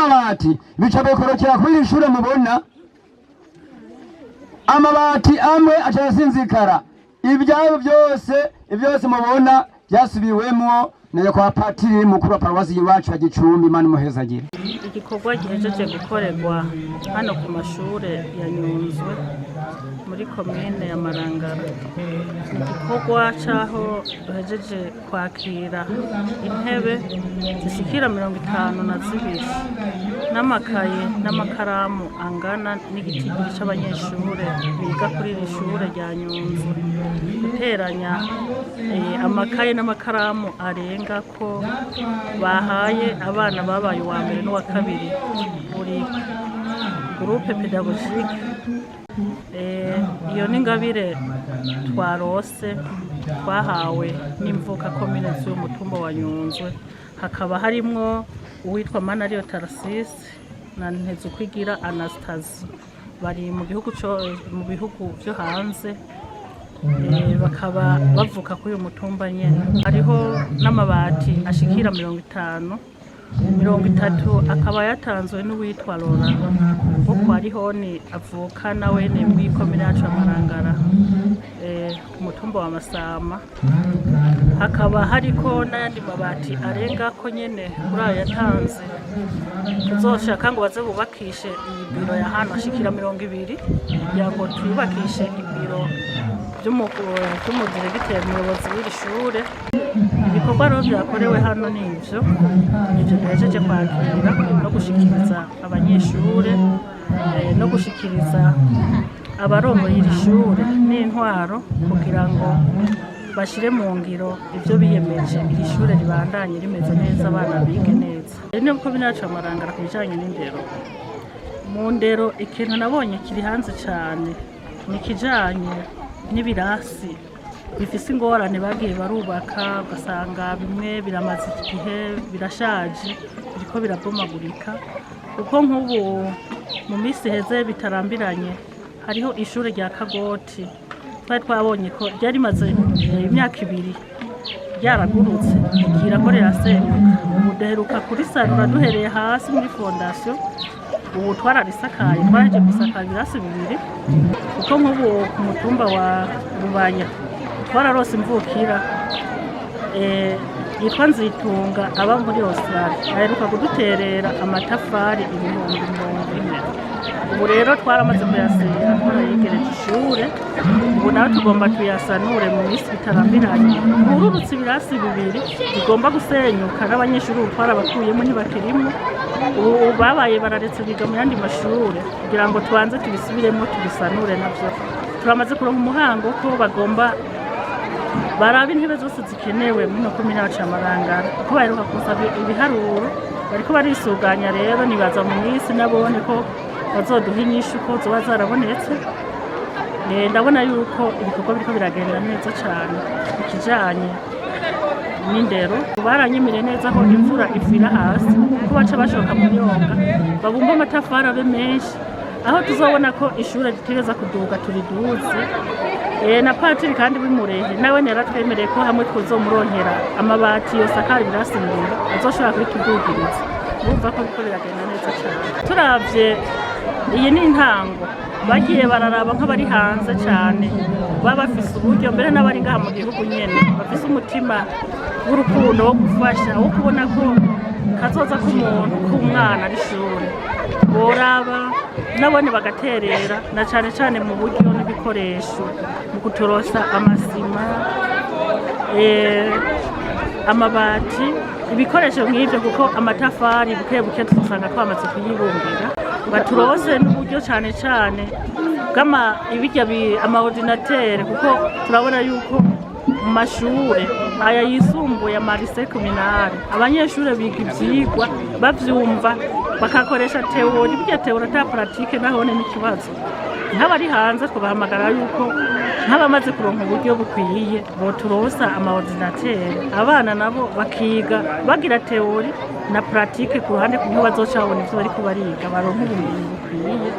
N'amabati bica bikorokera kuri iri shure. Mubona amabati amwe aca arasinzikara. Ibyabo byose, byose mubona byasubiwemwo na kwa patiri mukuru wa paruwasi iwacu ya Gicumbi. Imana imuhezagire. Igikorwa gihejeje gukorerwa hano ku mashure ya Nyunzwe muri komine ya Marangara ni igikorwa c'aho duhejeje kwakira intebe zishikira 52 n'amakaye n'amakaramu angana n'igitigiri c'abanyeshure biga kuri iri shure rya Nyunzwe, guteranya amakaye n'amakaramu arenga ko bahaye abana babaye uwa mbere n'uwa kabiri buri groupe pédagogique. Iyo ni ingabire twarose, twahawe n'imvuka komine z'umutumba wa Nyunzwe, hakaba harimwo uwitwa Manariyo Tarasisi na Ntezukwigira Anastasi, bari mu gihugu co mu bihugu vyo hanze, bakaba bavuka kuri uyu mutumba nyene. Hariho n'amabati ashikira 50, 30 akaba yatanzwe n'uwitwa Rora wo kwa Rihoni, avuka nawene mw'ikomine yacu ya Marangara, ku mutumba wa Masama. Hakaba hariko n'ayandi mabati arenga ko nyene kuri ayo yatanze, tuzoshaka ngo baze bubakishe iyi biro ya hano, ashikira 20, kugira ngo tuyubakishe ibiro vy'umudiregiteri, umuyobozi w'iri shure. Ibikorwa rero vyakorewe hano nivyo, nivyo duhejeje kwakira no gushikiriza abanyeshure, no gushikiriza abarongoye iri shure n'intwaro, kugira ngo bashire mu ngiro ivyo biyemeje, iri shure ribandanye rimeze neza, abana bige neza. Rero niko binacu amarangara ku bijanye n'indero. Mu ndero, ikintu nabonye kiri hanze cane ni ikijanye n'ibirasi bifise ingorane bagiye barubaka, ugasanga bimwe biramaze igihe, birashaje, biriko birabomagurika. Kuko nk'ubu mu minsi iheze bitarambiranye, hariho ishure rya Kagoti twari twabonye ko ryari rimaze imyaka 2 ryaragurutse, rigira ko rirasenyuka. Ubu duheruka kurisanura duhereye hasi muri fondation. Ubu twararisakaye, twaraheje gusakara ibirasi bibiri. Kuko nk'ubu ku mutumba wa Rubanya twararose imvukira yitwa Nzitunga aba muri Australia, aheruka kuduterera amatafari 40,000. Ubu rero twaramaze kuyasera, twarayegereje ishure. Ubu nawe tugomba tuyasanure mu minsi bitarambiranye, bururutse ibirasi bibiri bigomba gusenyuka, n'abanyeshuri ubu twarabakuyemo, ntibakirimo. Ubu babaye bararetse, biga mu yandi mashure, kugira ngo tubanze tubisubiremo, tubisanure. Navyo turamaze kuronka umuhango ko bagomba baraba intebe zose zikenewe muri ino komine yacu ya Marangara, kuko baheruka kusaba ibiharuro, bariko barisuganya. Rero nibaza mu minsi nabone ko bazoduha inyishu ko zoba zarabonetse. Ndabona yuko ibikorwa biriko biragenda neza cane. Ikijanye n'indero, baranyemere neza ko imvura ivira hasi, ko baca bashoka mu myonga, babumba amatafari abe menshi, aho tuzobona ko ishure ritegereza kuduga turiduze. Na patiri kandi w'imurehe nawe yaratwemereye ko hamwe twozomuronkera amabati yosakara ibirasi bibiri, azoshobora kubitudugiriza. Urumva ko biriko biragenda neza cane. Turavye, iyi ni intango. Bagiye bararaba nk'abari hanze cane baba bafise uburyo, mbere n'abari ngaha mu gihugu nyene bafise umutima w'urukundo, wo gufasha, wo kubona ko kazoza k'umuntu, k'umwana ari ishure, boraba nabone bagaterera, na cane cane mu buryo n'ibikoresho, mu kuturosa amasima, amabati, ibikoresho nk'ivyo, kuko amatafari buke buke tuzosanga twamaze kuyibumbira. Baturose n'uburyo cane cane bw'ama ibirya ama ordinateur, kuko turabona yuko mu mashure aya yisumbuye, ama lycée communal, abanyeshure biga ivyigwa bavyumva, bakakoresha théorie. Burya théorie ata pratique nahone n'ikibazo. Nk'abari hanze twabahamagara yuko nk'abamaze kuronka uburyo bukwiye boturosa ama ordinateur, abana nabo bakiga bagira théorie na pratique ku ruhande, ku buryo bazoca babona ivyo bariko bariga, baronka ubumenyi bukwiye.